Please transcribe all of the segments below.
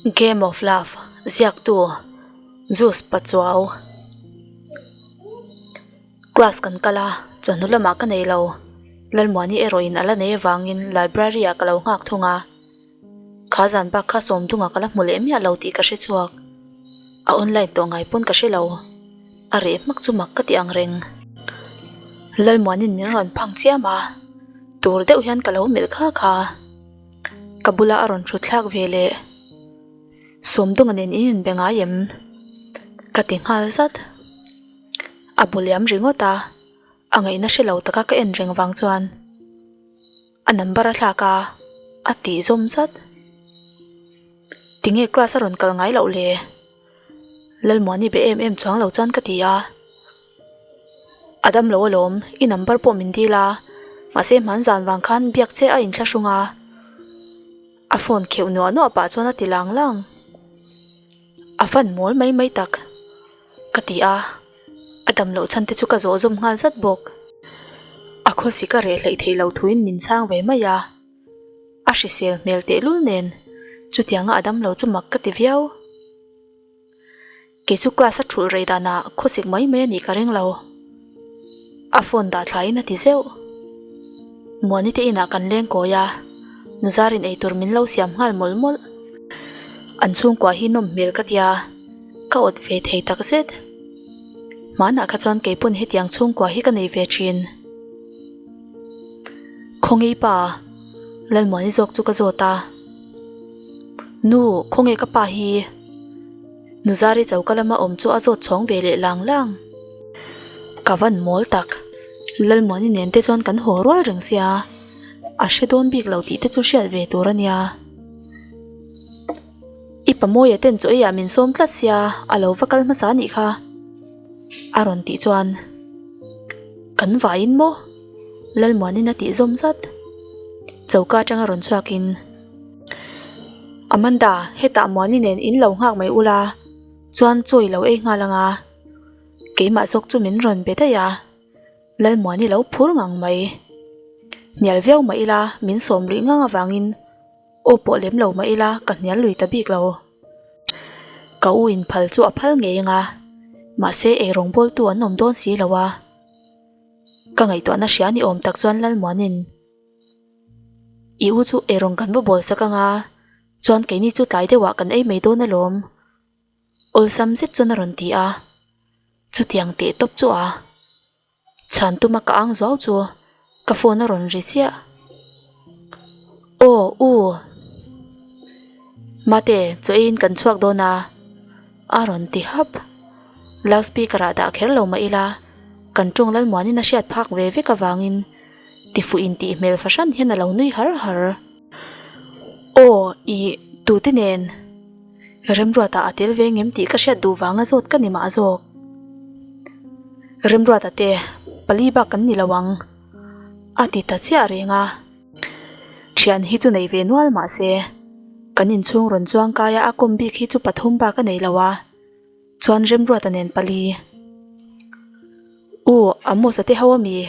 Game of Love ziaktu Zeus Pachuau Class kan kal a, chawhnu lamah ka nei lo. Lalmuani erawhin a la nei avangin library ah ka lo nghak thung a. Kha zan bak kha sawmdunga ka la hmu leh miah lo tih ka hre chhuak. A online tawh ngai pawn ka hre lo. A reh hmak chu mak ka ti ang reng. Lalmuanin min rawn phang chiam a, tur deuh hian ka lo melh kha kha. Ka bula a rawn thut thlak ve leh. Sawmdunga nen in inbe ngai em? Ka ti nghal zat. A bu liam ringawt a, a ngaihna hre lo taka ka en reng vang chuan. A number a thlak a, a tih zawm zat. Tinge class a rawn kal ngai loh le? Lalmuani be em em chuang lo chuan ka ti a. A dam lo alawm, i number pawh min dil a, mahse hmanzan vang khan biak che a inthlahrung a. A phone kheuh nuah nuah pah chuan a ti lang lang. A fan mawl mai mai tak. Ka ti a, a dam loh chhan te chu ka zawh zawm nghal zat bawk. A khawsik a reh hleih theih loh thuin min chhang ve mai a, a hrisel hmel tehlul nen chutianga a dam lo chu mak ka ti viau. Kei chu class a thulh rei danah khawsik mai mai a nih ka ring lo. A phone dah thlaiin a ti zeuh. Muani te inah kan leng kawi a, Nuzarin eitur min lo siam nghal mawlh mawlh. An chhungkua hi nawm hmel ka tia. Ka awt ve thei tak zet. Hmanah kha chuan kei pawn hetiang chhungkua hi ka nei ve thin. Khawnge pa? Lalmuani zawk chu ka zawt a. Nu, khawnge ka pa hi? Nuzari choka lama awm chu a zawt chhawng ve leh lang lang. Ka van mawl tak. Lalmuani nen te chuan kan haw rual reng sia. A hre dawn bik lo tih te chu hriat ve tur a nia. I pamawia ten chaw eiah min sawm tlat sia, a lo va kal hmasa anih kha a rawn tih chuan kan vaiin maw Lalmuanin a tih zawm zat. Choka atanga rawn chhuakin Amanda hetah Muani nen in lo nghak mai ula chuan chaw i lo ei nghal anga keimah zawk chu min rawn be daih a Lalmuani lo phur ngang mai. Hnial viau mah ila min sawm luih ngang avangin Aw pawh lem lo mah ila ka hnial lui ta bik lo. Ka u in phal chu a phal ngei anga, mahse eirawng bawltu an awm dawn si lo a. Ka ngaihtuahna hria ni awm tak chuan Lalmuanin, I u chu eirawng kan va bawl sak anga, chuan keini chu tlai deuhah kan ei mai dawn alawm. Awlsam zet chuan a rawn ti a. Chutiang teh tawp chu a chhan tuma ka ang zuau chu ka phone a rawn ri chiah. Aw u Mate chaw eiin kan chhuak dawn a a rawn ti hap. Loud speaker ah dah kher lo mah ila kan tawng Lalmuanin a hriat phak ve vek avangin tifuh intih hmel fahran hian a lo nui har har. Aw i tute nen. Remruata a tel ve ngem tih ka hriat duh vanga zawt ka ni mah zawk. Remruata te pali bak kan ni lo ang a ti ta chiah reng a. Thian hi chu nei ve nual mah se kan inchhung rawn chuang kaia a kawm bik hi chu pathum bak a nei lo a, chuan Remruata nen pali. U Amos-a te ho ami?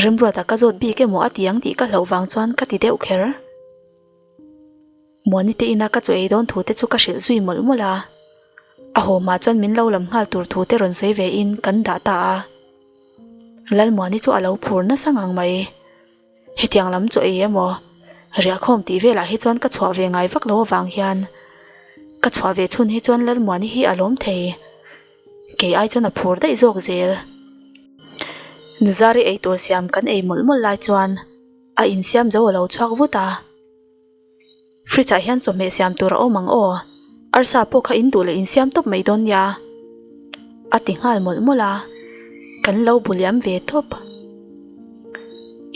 Remruata ka zawt bik emaw a ti ang tih ka hlauh vang chuan ka ti deuh kher. Muani te ina ka chaw ei dawn thu te chu ka hrilh zui mawlh mawlh a, a haw hma chuan min lo lam nghal tur thu te rawn sawi ve in kan dah ta a. Lalmuani chu a lo phur nasa ngang mai. Hetiang lam chaw ei emaw riahkhawm tih velah hi chuan ka chhuah ve ngai vak lo avang hian ka chhuah ve chhun hi chuan Lalmuani hi a lawm thei. Kei ai chuan a phur daih zawk zel. Nuzari eitur siam kan ei mawlh mawlh lai chuan a insiam zo a lo chhuak vut a. Fridge ah hian chawhmeh siam tur a awm ang aw, arsa pawh kha in duh leh insiam tawp mai dawn nia a ti nghal mawlh mawlh a, kan lo bu liam ve tawp.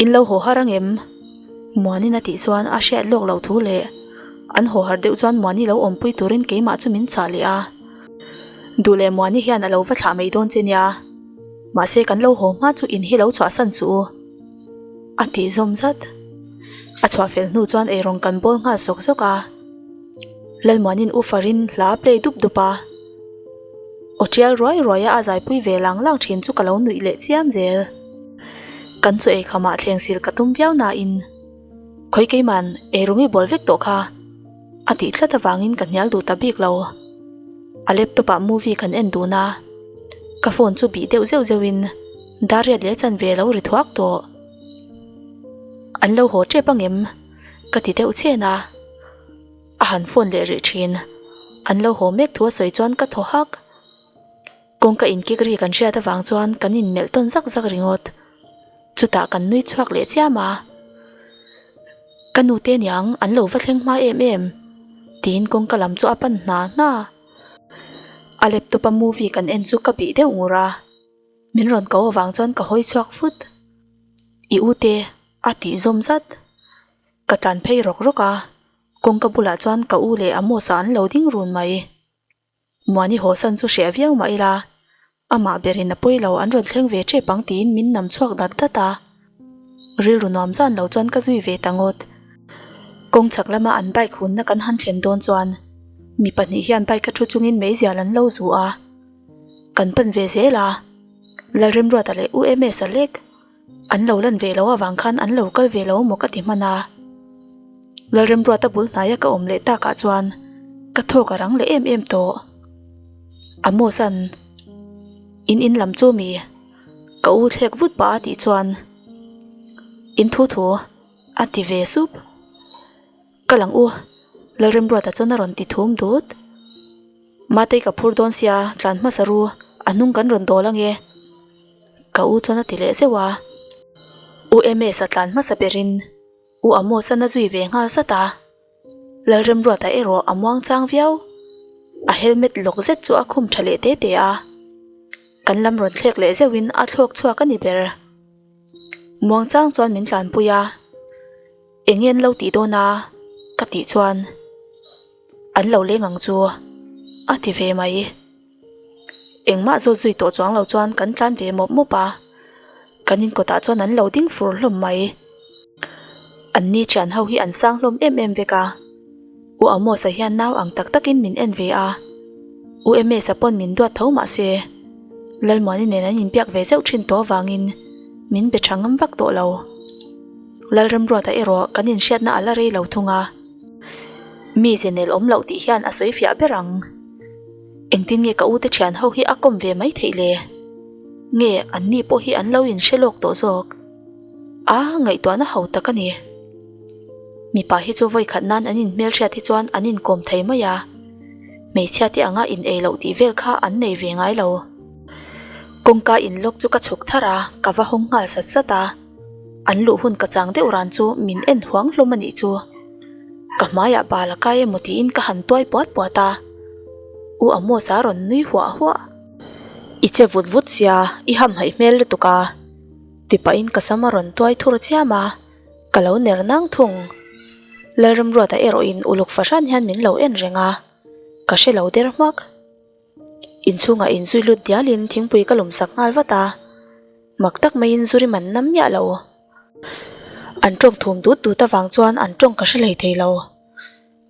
In lo haw har ang em? Muanin a tih chuan a hriat lawk loh thu leh an haw har deuh chuan Muani lo awmpui turin keimah chu min chah leh a, duh leh Muani hian a lo va thlah mai dawn che nia, mahse kan lo haw hma chu in hi lo chhuahsan suh u. A tih zawm zat. A chhuah fel hnu chuan eirawng kan bawl nghal sawk sawk a. Lalmuanin U Farin hla a play dup dup a. Aw tial ruai ruai a a zaipui ve lang lang thin chu ka lo nuih leh chiam zel. Kan chaw eikhamah thleng sil ka tum viau nain khawi keiman eirawng i bawl vek tawh kha. A tih tlat avangin ka hnial duh ta bik lo. A laptop ah movie kan en dun a, ka phone chu bih deuh zeuh zeuh in Dariat leh chanve a lo ri thuak tawh. An lo haw tep angem? Ka ti deuh chhen a. A han phone leh rih thin. An lo haw mek thu a sawi chuan ka thaw hak. Kawngka inkik ri kan hriat avang chuan kan inmelh tawn zak zak ringawt. Chutah kan nui chhuak leh chiam a. Ka nute niang an lo va thleng hma em em tiin kawngka lam chu a pan hna hna. A laptop a movie kan en chu ka bih deuh ngur a. Min rawn ko avang chuan ka hawi chhuak vut. I u te a tih zawm zat. Ka tlan phei rawk rawk a, kawngka bulah chuan ka u leh Amos-a an lo ding run mai. Muani hawsan chu hreh viau mah ila, amah berin a pawi lo an rawn thleng ve tep ang tiin min nam chhuak dat dat a. Rilru nuam zan lo chuan ka zui ve ta ngawt. Kawng chhak lama an bike hunna kan han thlen dawn chuan mi pahnih hian bike a thu chungin meizial an lo zu a. Kan pan ve zel a, Lalremruata leh U MS-a lek. An lo lan ve lo avang khan an lo kal ve lo maw ka ti hman a. Lalremruata bul hnaia ka awm leh takah chuan ka thawk a rang leh em em tawh. Amos-a'n In in lam chu mi? Ka u thlek vut pah a tih chuan In thu thu a ti ve sup. Ka lang u, Lalremruata chuan a rawn ti thum dut. Matei ka phur dawn sia, tlan hmasa ru, a hnung kan rawn dawl ange. Ka u chuan a ti leh zeuh a. U Ms-a tlan hmasa berin U Amos-a'n a zui ve nghal zat a. Lalremruata erawh a muang chang viau. A helmet lawk zet chu a khum tha leh te te a. Kan lam rawn thlek leh zeuhin a thlawk chhuak a ni ber. Muang chang chuan min tlanpui a. Eng nge an lo tih dawn a? Ka tih chuan an lo leng ang chu a ti ve mai. Engmah zawt zui tawh chuang lo chuan kan tlan ve mawp mawp a, kan inkawtah chuan an lo ding fur hlawm mai. An ni thian ho hi an sang hlawm em em vek a, U Amos-a hian nau ang tak takin min en ve a, U Ms-a pawn min duat tho mah se, Lalmuani nen an inbiak ve zeuh thin tawh avangin min be tha ngam vak tawh lo. Lalremruata erawh kan inhriatna a la rei lo thung a, mi zenel awm loh tih hian a sawi fiah ber ang. Engtin nge ka ute thian ho hi a kawm ve mai theih le? Nge an ni pawh hi an lo inhre lawk tawh zawk? A ngaihtuahna ho tak a ni. Mipa hi chu vawikhat nan an inhmelhriat hi chuan an inkawm thei mai a, hmeichhia te anga in ei loh tih vel kha an nei ve ngai lo. Kawngka in lock chu ka chhuk thar a, ka va hawng nghal sat sat a. An luh hun ka chang deuh ran chu min en huang hlawm a nih chu. Ka hmaiah bal a kai emaw tiin ka han tuai puat puat a, U Amos a rawn nui huah huah. I che vut vut sia, i hamhaih hmel lutuk a, ti pahin ka sam a rawn tuai thur chiam a, ka lo ner nang thung. Lalremruata erawhin uluk fahran hian min lo en reng a, ka hre lo der hmak. Inchhungah inzui lut dialin thingpui ka lum sak nghal vat a, mak tak maiin zu rim an nam miah lo. An tawng thum dut dut avang chuan an tawng ka hre hlei thei lo.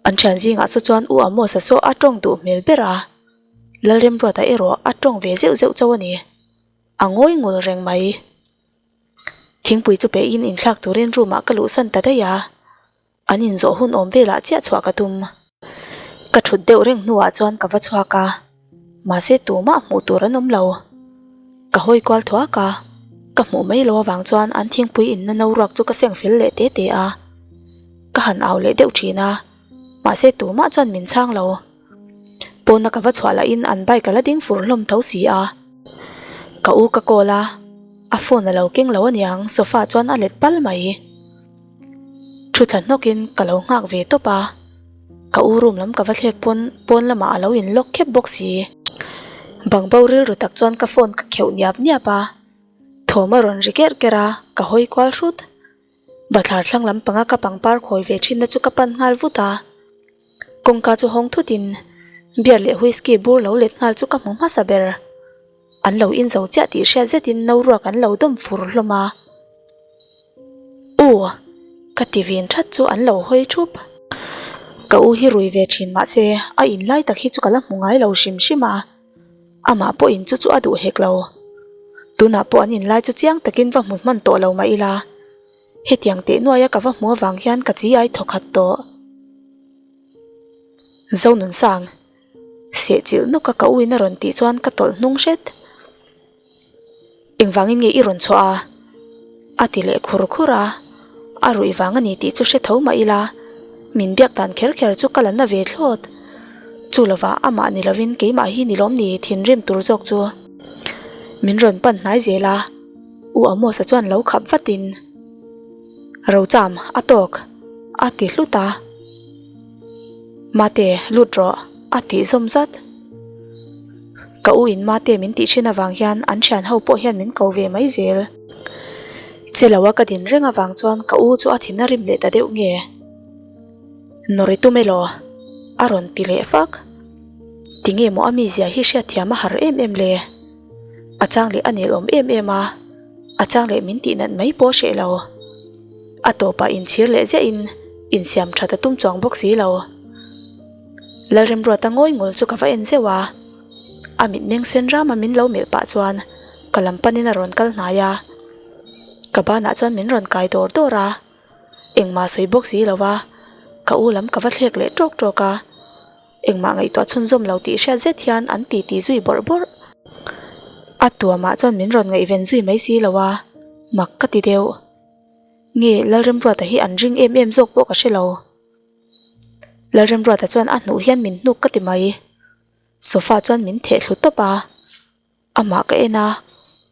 An thian zingah saw chuan U Amos-a saw a tawng duh hmel ber a, Lalremruata erawh a tawng ve zeuh zeuh chauh a ni. A ngawi ngul reng mai. Thingpui chu pehin inthlak turin room ah ka luhsan ta daih a. An inzawh hun awm velah chiah chhuah ka tum. Ka thut deuh reng hnuah chuan ka va chhuak a, mahse tumah hmuh tur an awm lo. Ka hawi kual thuak a, ka hmuh mai lo avang chuan an thingpui inna no ruak chu ka seng fel leh te te a. Ka han au leh deuh thin a, mahse tumah chuan min chhang lo. Pawna ka va chhuah lahin an bike a la ding fur hlawm tho si a. Ka u ka call a, a phone a lo keng lo aniang sofa chuan a let pal mai. Thu thla hnawkin ka lo nghak ve tawp a, ka u room lam ka va thlek pawn pawn lamah a lo in lock khep bawk si. Bang bo rilru tak chuan ka phone ka kheuh niap niap a, thawm a rawn ri kerh kerh a, ka hawi kual hrut. Bathlar thlang lam panga ka pangpar khawi ve thinna chu ka pan nghal vut a, kawngka chu hawng thutin beer leh whisky bur lo let nghal chu ka hmu hmasa ber. An lo in zo chiah tih hriat zetin no ruak an lo dawm fur hlawm a. U! Ka ti vin that chu an lo hawi thup. Ka u hi rui ve thin mahse a in lai tak hi chu ka la hmu ngai lo hrim hrim a, amah pawhin chu chu a duh hek lo. Tunah pawh an in lai chu chiang takin va hmu hman tawh lo mah ila, hetiang teh nuaia ka va hmu avang hian ka chi ai thawkhat tawh. Zonunsang, sehchilh nawka ka uin a rawn tih chuan ka tawlh hnung hret. Engvangin nge i rawn chhuah a? A ti leh khur khur a, a ruih vang a ni tih chu hre tho mah ila, min biak dan kher kher chu ka la na ve thlawt. Chu lovah amah ni lovin keimah hi ni lawm ni thinrim tur zawk chu. Min rawn pan hnai zel a, U Amos-a chuan lo khap vatin, Rocham, a tawk, a ti hlut a. Mate, lut rawh, a tih zawm zat. Ka u in mate min tih thin avang hian an thian ho pawh hian min ko ve mai zel. Che lo a ka din reng avang chuan ka u chu a thin a rim leh ta deuh nge. Nawri tum elaw? A rawn ti leh fak. Tinge maw a mizia hi hriatthiam a har em em le? A chang leh a nelawm em em a, a chang leh min tih nat mai pawh hreh lo. A tawpah inchhir leh ziah in insiam that a tum chuang bawk si lo. Lalremruata ngawi ngul chu ka va en zeuh a, a mitmeng sen rama min lo melh pah chuan ka lam panin a rawn kal hnai a, ka banah chuan min rawn kai dawr dawr a, engmah sawi bawk si lo va, ka u lam ka va thlek leh tawk tawk a, engmah ngaihtuah chhunzawm lo tih hriat zet hian an ti ti zui bawrh bawrh. A tuamah chuan min rawn ngaihven zui mai si lo a, mak ka ti deuh. Nge Lalremruata hi an ring em em zawk pawh ka hre lo. Lalremruata chuan a hnuh hian min hnuk ka ti mai. Sofa chuan min theh thlu tawp a, amah ka en a,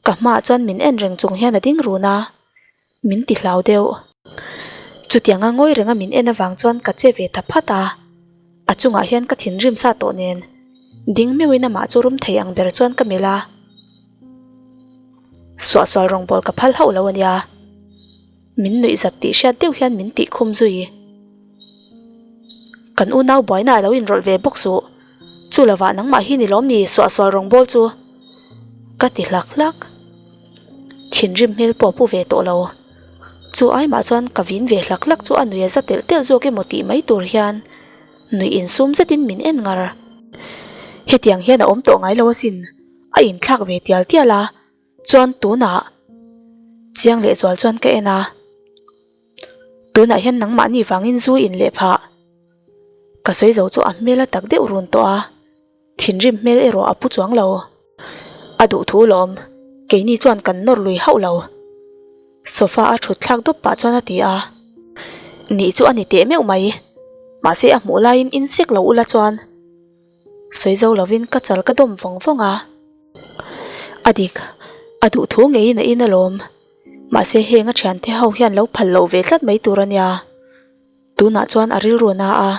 ka hmaah chuan min en reng chung hian a ding run a, min ti hlau deuh. Chutianga ngawi renga min en avang chuan ka che ve ta phat a, a chungah hian ka thinrim sa tawh nen ding meuhin amah chu rum thei ang ber chuan ka melh a. Suahsual rawngbawl ka phal hauh lo a nia. Min nuih zat tih hriat deuh hian min tih khum zui. Kan unau buaina a lo inrawlh ve bawk suh. Chu lovah nangmah hi ni lawm ni suahsual rawngbawl chu? Ka ti hlak hlak. Thinrim hmel pawh pu ve tawh lo. Chu ai mah chuan ka vin ve hlak hlak chu a nuih a za telh telh zawk emaw tih mai tur hian nuih insum zetin min en ngar. Hetiang hian a awm tawh ngai lo asin, a inthlak ve tial tial a. Chuan tunah chiang lehzual chuan ka en a, tunah hian nangmahni vangin zu in leh phah. Ka sawi zo chu a hmel a tak deuh run tawh a, thinrim hmel erawh a pu chuang lo. A duh thu lawm, keini chuan kan nawr lui hauh lo. Sofa a thut thlak dawp pah chuan a ti a, Nih chu a ni teh meuh mai, mahse a hmuh laiin in sek lo ula chuan. Sawi zo lovin ka chal ka dawm vawng vawng a. A dik, a duh thu ngeiin a in alawm. Mahse heng a thiante ho hian lo phal loh ve tlat mai tur a nia. Tunah chuan a rilru a na a,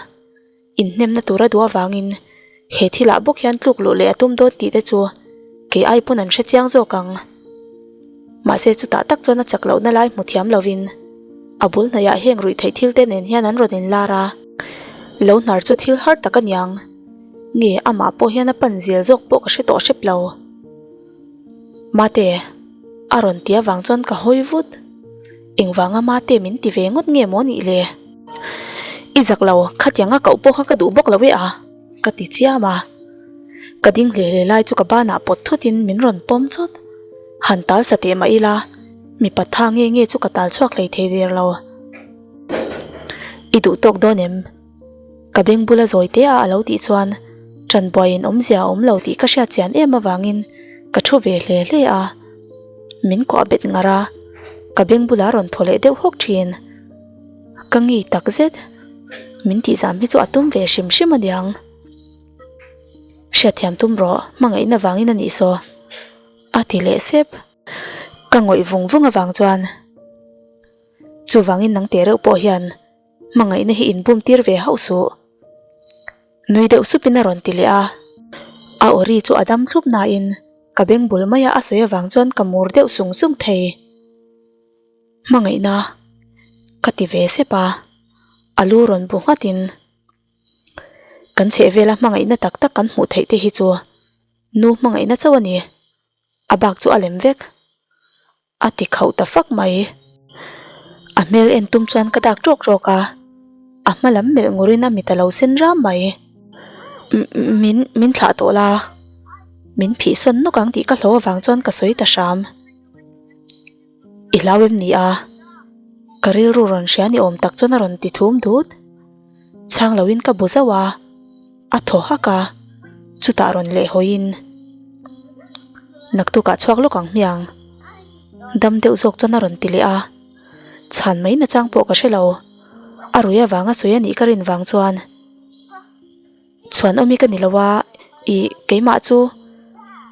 inhnemna tur a duh avangin he thilah bawk hian tluk luh leh a tum dawn tih te chu kei ai pawn an hre chiang zawk ang. Mahse chutah tak chuan a chak lohna lai hmu thiam lovin a bul hnaiah heng ruih theih thil te nen hian an rawn inlar a. Lo hnar chu thil har tak a niang. Nge amah pawh hian a pan zel zawk pawh ka hre tawh hrep lo. Mate, a rawn ti avang chuan ka hawi vut. Engvanga Mate min ti ve ngawt nge maw nih le? I zak lo, khatiang a koh pawh kha ka duh bawk lo e a, ka ti chiam a. Ka ding hle hle lai chu ka banah pawt thutin min rawn pawm chawt. Han tal sa teh mah ila, mipa tha nge nge chu ka tal chhuak hlei thei der lo. I duh tawk dawn em? Ka beng bula zawi te a a lo tih chuan ṭan buaiin awmzia a awm lo tih ka hriat chian em avangin ka thu ve hle hle a. Min kuah bet ngar a, ka beng bula rawn thaw leh deuh hawk ṭhin. Ka ngei tak zet. Min tihzam hi chu a tum ve hrim hrim aniang. Hriatthiam tum rawh, hmangaihna vangin a nih saw. A ti leh sep. Ka ngawih vung vung avang chuan chuvangin nang teh reuh pawh hian hmangaihna hi inbum tir ve hauh suh. Nui deuh supin a rawn ti leh a, a awri chu a dam thlup nain ka beng bul maia a sawi avang chuan ka mur deuh sung sung thei. Hmangaihna ka ti ve sep a, a lu rawn bu nghatin kan chhehvela hmangaihna tak tak kan hmuh theih te hi chu nu hmangaihna chauh a ni, a bak chu a lem vek. A ti khauh ta fak mai. A hmel en tum chuan ka dak ṭawk ṭawk a, a hma lam melh ngurin a mit a lo sen ram mai. Min min thlah tawh la, min phih sawn nawk ang tih ka hlo avang chuan ka sawi ta hram. I hlau em ni a? Ka rilru rawn hria ni awm tak chuan a rawn ti thum dut. Chhang loin ka bu zauh a. A thaw hak a, chutah rawn leh hawiin, Naktukah chhuak lawk ang hmiang. Dam deuh zawk chuan a rawn ti leh a, chhan mai nachang pawh ka hre lo. A rui avanga sawi a nih ka rin vang chuan, Chhuan awmi ka ni lo a, ih keimah chu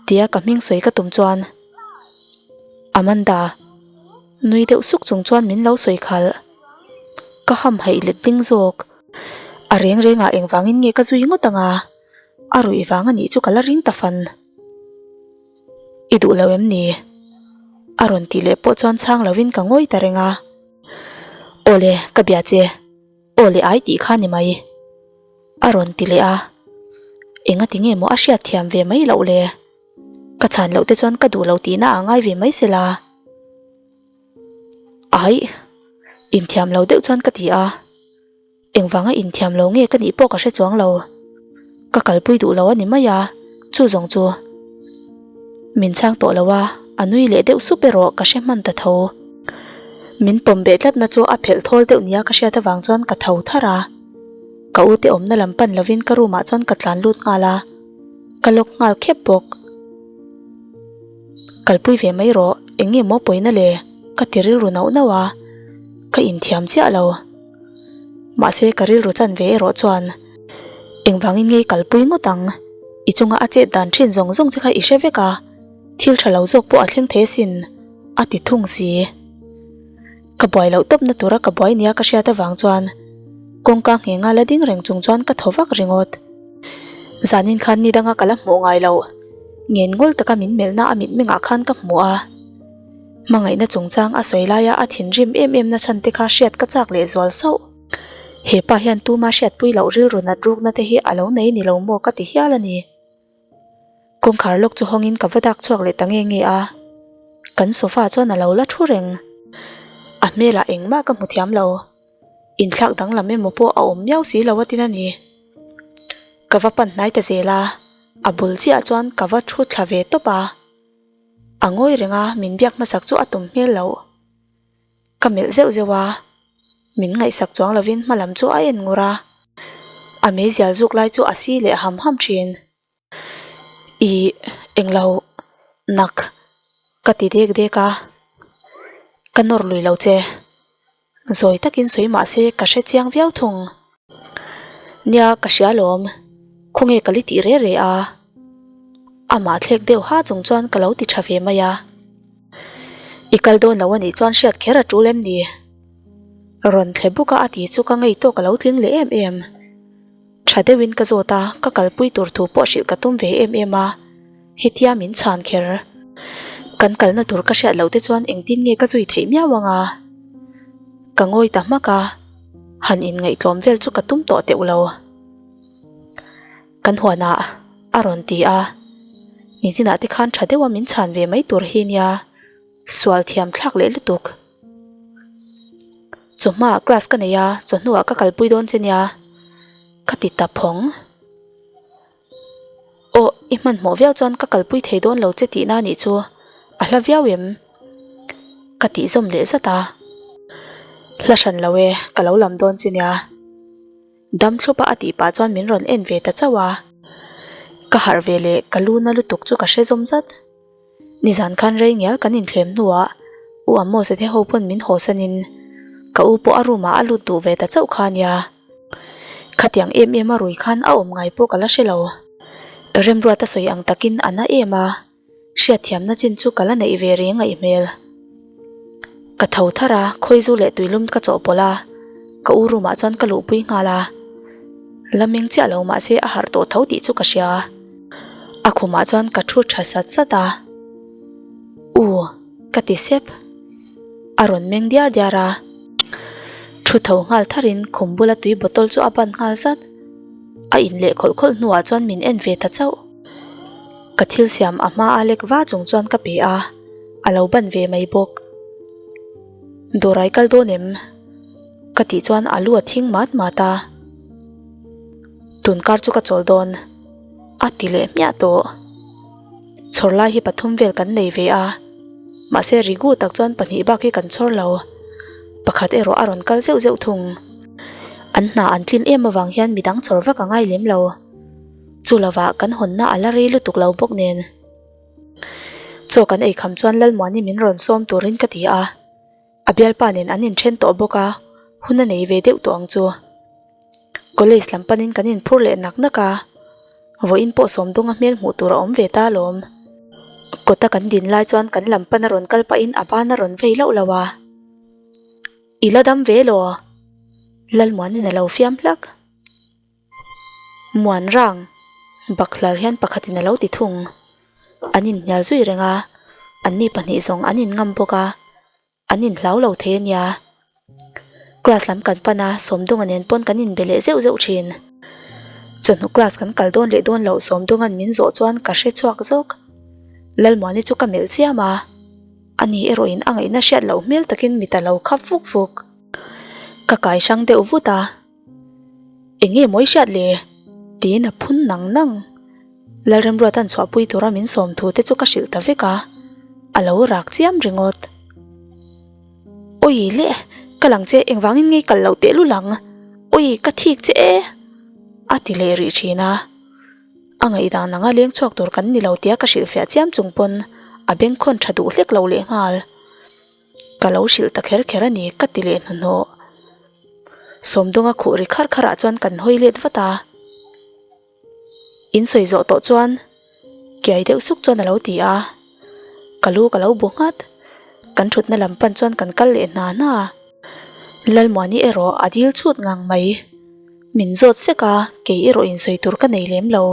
tia ka hming sawi ka tum chuan Amanda nui deuh suk chung chuan min lo sawi khalh. Ka hamhaih let ding zawk. A reng rengah engvangin nge ka zui ngawt ang a? A ruih vang a nih chu ka la ring ta fan. I duh lo em ni? A rawn tih leh pawh chuan chhang lovin ka ngawi ta reng a. Awle, ka bia che. Aw leh ai tih kha ni mai. A rawn ti leh a. Engati nge maw a hriat thiam ve mai loh le? Ka chhan loh te chuan ka duh lo tihna a ngai ve mai sela. Aih, inthiam lo deuh chuan ka ti a. Engvanga inthiam lo nge ka nih pawh ka hre chuang lo. Ka kalpui duh lo a ni mai a, chu zawng chu. Min chhang tawh lo a, a nui leh deuh sup erawh ka hre hman ta tho. Min pawm beh tlatna chu a phelh thawl deuh nia ka hriat avang chuan ka tho thar a. Ka u te awmna lam pan lovin ka room ah chuan ka tlan lut nghal a, ka lock nghal khep bawk. Kalpui ve mai rawh, eng nge maw pawina le? Ka ti rilru nauh nauh a, ka inthiam chiah lo. Mahse ka rilru chan ve erawh chuan engvangin nge i kalpui ngawt ang? I chunga a chet dan thin zawng zawng che kha i hre vek a, thil tha lo zawk pawh a thleng thei asin, a ti thung si. Ka buai loh tawpna tura ka buai nia ka hriat avang chuan kawngka nghenga la ding reng chung chuan ka thaw vak ringawt. Zanin khan ni danga ka la hmuh ngai loh, ngen ngawl taka min melhna a mitmengah khan ka hmu a. Hmangaihna chungchang a sawi laia a thinrim em em na chhan te kha hriat ka chak leh zual sauh. He pa hian tuma hriatpui loh rilru nat rukna te hi a lo nei ni lo maw ka ti hial a ni. Kawngkhar lawk chu hawngin ka va dak chhuak leh ta nge nge a, kan sofa chuan a lo la thu reng. A hmelah engmah ka hmu thiam lo. Inthlak danglam emaw pawh a awm miau si lo a tin a ni. Ka va pan hnai ta zel a, a bul chiah chuan ka va thu thla ve tawp a. A ngawi reng a, min biak hmasak chu a tum hmel loh. Ka melh zeuh zeuh a, min ngaihsak chuang lovin hma lam chu a en ngur a. A meizial zuk lai chu a si leh ham ham thin. Ih, englo nak ka ti dek dek a, ka nawr lui lo che. Zawi takin sawi mah se ka hre chiang viau thung. Nia ka hria lawm, khawnge ka li tih re re a. Amah thlek deuh ha chung chuan ka lo ti tha ve mai a. I kal dawn lo anih chuan hriat kher a tul em ni? Rawn thle buk a a ti chu ka ngei tawk a lo tling leh em em. Tha deuhin ka zawt a, ka kalpui tur thu pawh hrilh ka tum ve em em a, hetia min chhan kher. Kan kalna tur ka hriat loh te chuan engtin nge ka zui theih miau ang a? Ka ngawi ta hmak a, han inngaihtlawm vel chu ka tum tawh teuh lo. Kan huanah a rawn ti a, nichinah te khan tha deuha min chhan ve mai tur hi nia, sual thiam thlak leh lutuk. Chawhmaah class ka nei a, chawhnuah ka kalpui dawn che nia, ka ti ta phawng. Aw, i hmanhmawh viau chuan ka kalpui thei dawn lo che tihna anih chu, a hla viau em? Ka tih zawm leh zat a. Hla hran lo e, ka lo lam dawn che nia. Dam thlup a a tih pah chuan min rawn en ve ta chauh a. Ka harh ve leh ka lu na lutuk chu ka hre zawm zat. Nizan khan rei ngial kan inthlem hnuah U Amos te ho pawn min hawsanin ka u pawh a room ah a lut duh ve ta chauh kha ania. Khatiang em em a rui khan a awm ngai pawh ka la hre lo. Remruata sawi ang takin a na em a, hriatthiamna chin chu ka la neih ve reng ngaih hmel. Ka tho thar a, khawizu leh tuilum ka chawhpawlh a, ka u room ah chuan ka luhpui nghal a. La meng chiah lo mahse a harh tawh tho tih chu ka hria. A khumah chuan ka thu tha sat sat a, U, ka ti sep. A rawn meng diar diar a, thu tho nghal tharin khum bula tui bottle chu a ban nghal zat. A in leh khawlh khawlh hnuah chuan min en ve ta chauh. Ka thil siam a hma a lek va chung chuan ka pe a, a lo ban ve mai bawk. Dawrai kal dawn em? Ka tih chuan a lu a thing mat mat a. Tunkar chu ka chawl dawn a ti leh hmiah tawh. Chhawr lai hi pathum vel kan nei ve a, mahse rigu tak chuan pahnih bak hi kan chhawr lo. Pakhat erawh a rawn kal zeuh zeuh thung. An hna an tlin em avang hian midang chhawr vak a ngai lem lo. Chu lovah kan hawnna a la rei lutuk lo bawk nen. Chaw kan ei kham chuan Lalmuani min rawn sawm turin ka ti a. A bialpa nen an inthen tawh bawk a, hun a nei ve deuh tawh ang chu. College lam panin kan inphur leh nak nak a, vawiin pawh Sawmdawnga hmel hmuh tur a awm ve ta alawm. Kawta kan din lai chuan kan lam pan a rawn kal pahin a ban a rawn vei lauh lauh a. I la dam ve law? Lalmuanin a lo fiam hlak. Muan rang, bakhlar hian pakhatin a lo ti thung. An inhnial zui reng a, anni pahnih zawng an inngam bawk a, an inhlau lo thei a nia. Class lam kan pan a, Sawmdawnga nen pawn kan inbe leh zeuh zeuh thin. Chawhnu class kan kal dawn leh dawn loh Sawmdawnga'n min zawh chuan ka hre chhuak zawk. Lalmuani chu ka melh chiam a, ani erawhin a ngaihna hriat loh hmel takin mit a lo khap vuk vuk. Ka kai hrang deuh vut a. Eng nge mawi hriat le? tiin a phun nang nang. Lalremruata'n chhuahpui tura min sawm thu te chu ka hrilh ta vek a, a lo rak chiam ringawt. Awi le, ka lang che engvangin ngei kal loh tehlul ang, awi ka thik che e! a ti leh rih thin a. A ngaihdan anga leng chhuak tur kan ni lo tia ka hrilhfiah chiam chung pawn a bengkhawn tha duh hlek lo lehnghal. Ka lo hrilh ta kher kher a ni ka ti leh hnuhnawh. Sawmdawnga khuh ri kharh kharh ah chuan kan hawi let vat a. In sawi zawh tawh chuan kiai deuh suk chuan a lo ti a. Ka lu ka lo bu nghat. Kan thutna lam pan chuan kan kal leh hna hna. Lalmuani erawh a dil chhut ngang mai. Min zawt sek a, kei erawh in sawi tur ka nei lem lo.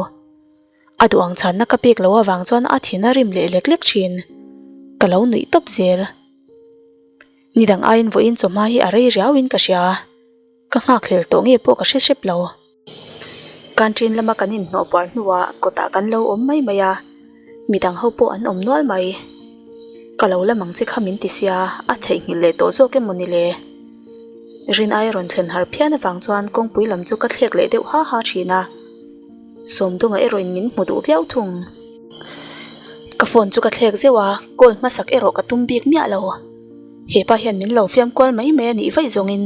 A duh ang chhanna ka pek loh avang chuan a thin a rim leh lek lek thin. Ka lo nuih tawp zel. Ni dang aiin vawiin chawhma hi a rei riauin ka hria. Ka nghakhlel tawh nge pawh ka hre hrep lo. Canteen lama kan inhnawh puar hnuah kawtah kan lo awm mai mai a, midang ho pawh an awm nual mai. Ka lo lam ang che kha min ti sia, a theihnghilh leh tawh zawk em maw ni le? Rin aia rawn thlen har phian avang chuan kawngpui lam chu ka thlek leh deuh ha ha thin a. Sawmdunga erawhin min hmu duh viau thung. Ka phone chu ka thlek zeuh a, call hmasak erawh ka tum bik miah lo. Hepa hian min lo fiam kual mai mai a nih vaih zawngin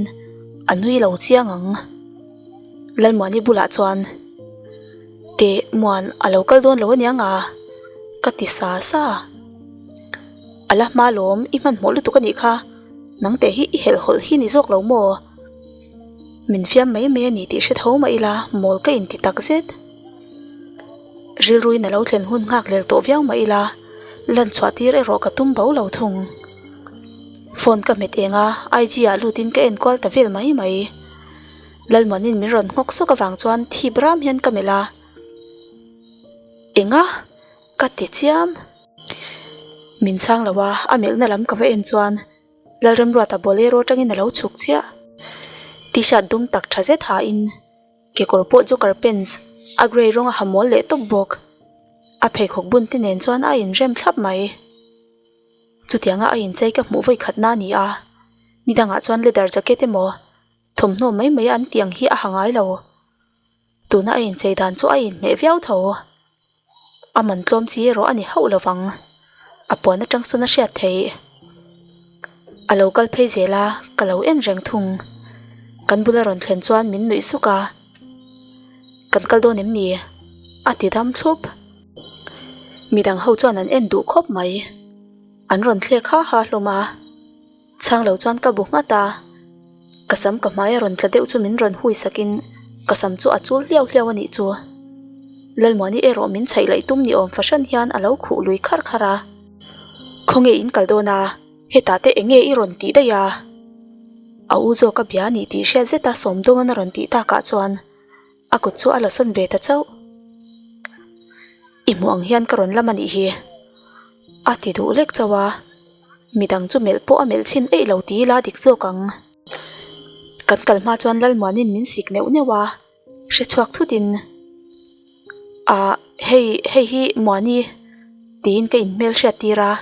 a nui lo chiang ang. Lalmuani bulah chuan, Teh Muan a lo kal dawn lo aniang a? ka ti sa sa. A la hma lawm, i hmanhmawh lutuk a nih kha, nang teh hi i helhhawlh hi ni zawk lo maw? Min fiam mai mai a ni tih hre tho mah ila mawl ka inti tak zet. Rilruin a lo thlen hun nghak lel tawh viau mah ila lan chhuah tir erawh ka tum bo lo thung. Phone ka hmet eng a, IG ah lutin ka en kual ta vel mai mai. Lalmuanin min rawn nghawk sawk avang chuan thip ram hian ka melh a. Enga? Ka ti chiam. Min chhang lo a, a melhna lam ka va en chuan Lalremruata bolero atangin a lo chhuk chiah. T-shirt dum tak tha zet hain kekawr pawh joker pants a grey rawng a ha mawl leh tawp bawk. A pheikhawk bun te nen chuan a inrem thlap mai. Chutianga a inchei ka hmuh vawi khatna a ni a, nidangah chuan leather jacket emaw thawmhnaw mai mai an tih ang hi a ha ngai lo. Tuna a inchei dan chu a inhmeh viau tho. A man tlawm chi erawh a ni hauh lo vang. A puan atang sawn a hriat theih. A lo kal phei zel a, ka lo en reng thung. Kan bula rawn thlen chuan min nuih suk a. Kan kal dawn em ni? A ti dam thlup. Midang ho chuan an en duh khawp mai. An rawn thlek ha ha hlawm a. Chhang lo chuan ka bu nghat a, ka sam ka hmai a rawn tla deuh chu min rawn hui sakin ka sam chu a chul hliau hliau a nih chu. Lalmuani erawh min chhaih laih tum ni awm fahran hian a lo khuh lui khar khar a. Khawnge in kal dawn a, hetah te enge i rawn tih daih a? A u zawk a bia a nih tih hriat zeta Sawmdawngan a rawn tih takah chuan a kut chu a la sawn ve ta chauh. I hmuh ang hian ka rawn lam a nih hi. A ti duh lek chauh a, midang chu melh pawh a melh chhin eih lo ti ila dik zawk ang. Kan kal hma chuan Lalmuanin min sik neuh neuh a, hre chhuak thutin, Ah, hei, hei hi Muani tiin ka inhmel hriat tir a.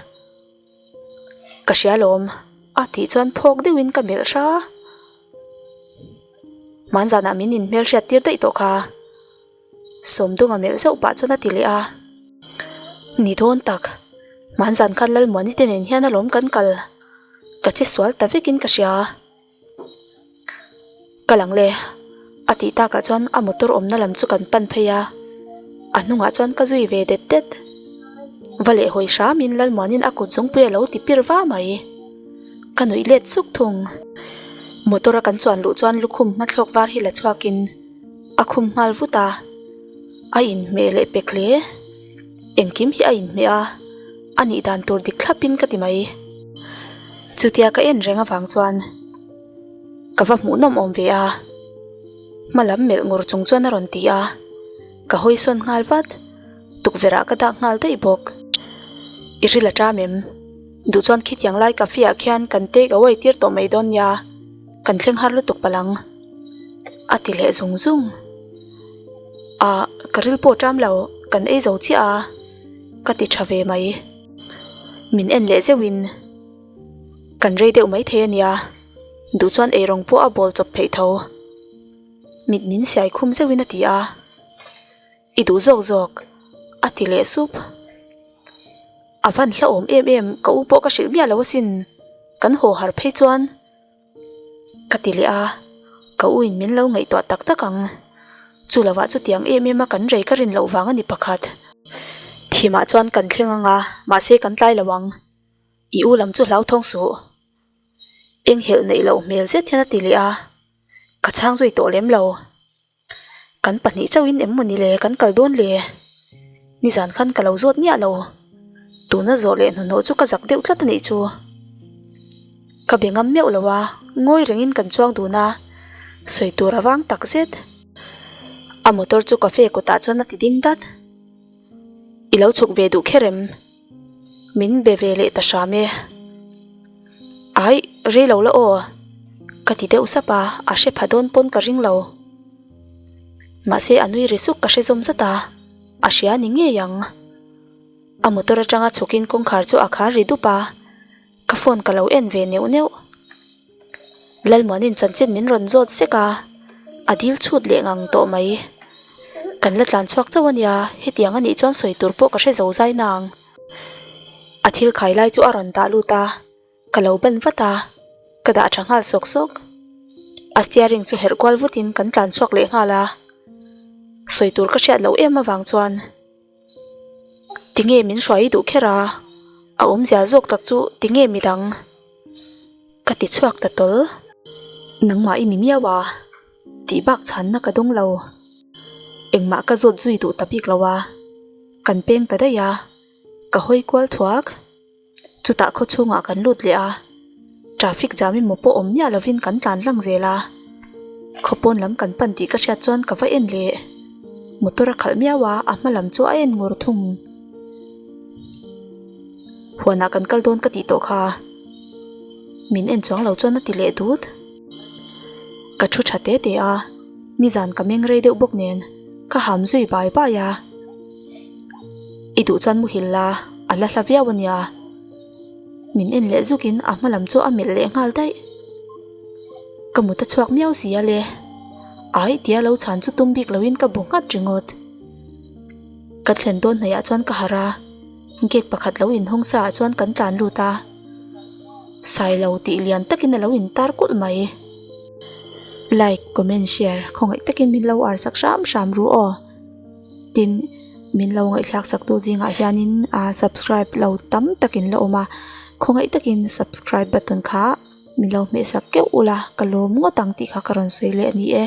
Ka hria lawm, a tih chuan phawk deuhin ka melh hra. Hmanzanah min inhmel hriat tir daih tawh kha. Sawmdunga melh zauh pah chuan a ti leh a, Ni dawn tak, hmanzan khan Lalmuani te nen hian alawm kan kal, ka che sual ta vekin ka hria. Ka lang le, a tih takah chuan a motor awmna lam chu kan pan phei a. A hnungah chuan ka zui ve det det. Va leh hawi hramin Lalmuanin a kut zungpui a lo ti pir va mai. Ka nuih let suk thung. Motor a kan chuan luh chuan lukhum hmathlawk var hi la chhuakin a khum nghal vut a. A inhmeh leh pek hle. Engkim hi a inhmeh a, a nih dan tur dik thlapin ka ti mai. Chutia ka en reng avang chuan ka va hmuhnawm awm ve a. Hma lam melh ngur chung chuan a rawn ti a, ka hawi sawn nghal vat. Tukverh ah ka dak nghal daih bawk. I hril a ṭam em? Duh chuan khitiang lai cafe ah khian kan take away tir tawh mai dawn nia, kan thleng har lutuk palh ang. A ti leh zung zung. Ah, ka ril pawh ṭam lo, kan ei zo chiah a, ka ti ṭha ve mai. Min en leh zeuhin, Kan rei deuh maithei a nia, duh chuan eirawng pawh a bawl chawp theih tho. Mit min siai khum zeuhin a ti a. I duh zawk zawk, a ti leh sup. A van hlauhawm em em, ka u pawh ka hrilh miah lo asin, kan haw har phei chuan ka ti leh a, ka u in min lo ngaihtuah tak tak ang. Chu lovah chutiang em em a kan rei ka rin loh vang a ni pakhat. Thimah chuan kan thleng ang a, mahse kan tlai lo ang. I u lam chu hlauthawng suh. Enghelh neih loh hmel zet hian a ti leh a, ka chhang zui tawh lem lo. Kan pahnih chauhin em mawni le kan kal dawn le? Nizan khan ka lo zawt miah lo. Tuna zawh leh hnuhnawh chu ka zak deuh tlat a nih chu. Ka be ngam meuh lo a, ngawi rengin kan chuang dun a, sawi tur a vang tak zet. A motor chu cafe kawtah chuan a ti ding dat. I lo chhuk ve duh kher em? Min be ve leh ta hram e. Aih, rei lo la aw. Ka ti deuh sap a, a hre pha dawn pawn ka ring lo. Mahse a nui ri suk ka hre zawm zat a, a hria ni ngei ang. A motor atanga chhukin kawngkhar chu a khar ri dup a, ka phone ka lo en ve neuh neuh. Lalmuanin chanchin min rawn zawt zek a, a dil chhut leh ngang tawh mai. Kan la tlan chhuak chauh a nia, hetiang a nih chuan sawi tur pawh ka hre zo zai nang. A thil khai lai chu a rawn dah lut a, ka lo ban vat a, ka dah tha nghal sawk sawk. A steering chu herh kual vutin kan tlan chhuak leh nghal a, sawi tur ka hriat loh em avang chuan. Tinge min hruai duh kher a, a awmzia zawk tak chu tinge midang? Ka ti chhuak ta tawl. Nangmah i ni miau a, tih bak chhanna ka dawng lo. Engmah ka zawt zui duh ta bik lo a, kan peng ta daih a, ka hawi kual thuak. Chutah khaw chhungah kan lut leh a, traffic jam emaw pawh awm miah lovin kan tlan lang zel a. Khaw pawn lam kan pan tih ka hriat chuan ka va en leh. Motor a khalh miau a, a hma lam chu a en ngur thung. Huanah kan kal dawn ka tih tawh kha. Min en chuang lo chuan a ti leh dut. Ka thu tha te te a, nizan ka meng rei deuh bawk nen ka ham zui bai bai a. I duh chuan muhil la, a la hla viau a nia. Min en leh zukin a hma lam chu a melh leh nghal daih. Ka mut a chhuak miau si a le. Ai tia lo chhan chu tum bik loin ka bu nghat ringawt. Ka thlen dawn hnaihah chuan ka harh a, gate pakhat lo inhawng sa ah chuan kan tlan lut a. Sailo tih lian takin a lo intar kulh mai. Like, comment, share khawngaih takin min lo ar sak hram hram ru aw. Tin, min lo ngaihthlak sak tu zingah hianin a subscribe lo tam takin la awm a, khawngaih takin subscribe button kha min lo hmeh sak keuh ula ka lawm ngawt ang tih kha ka rawn sawi leh a ni e.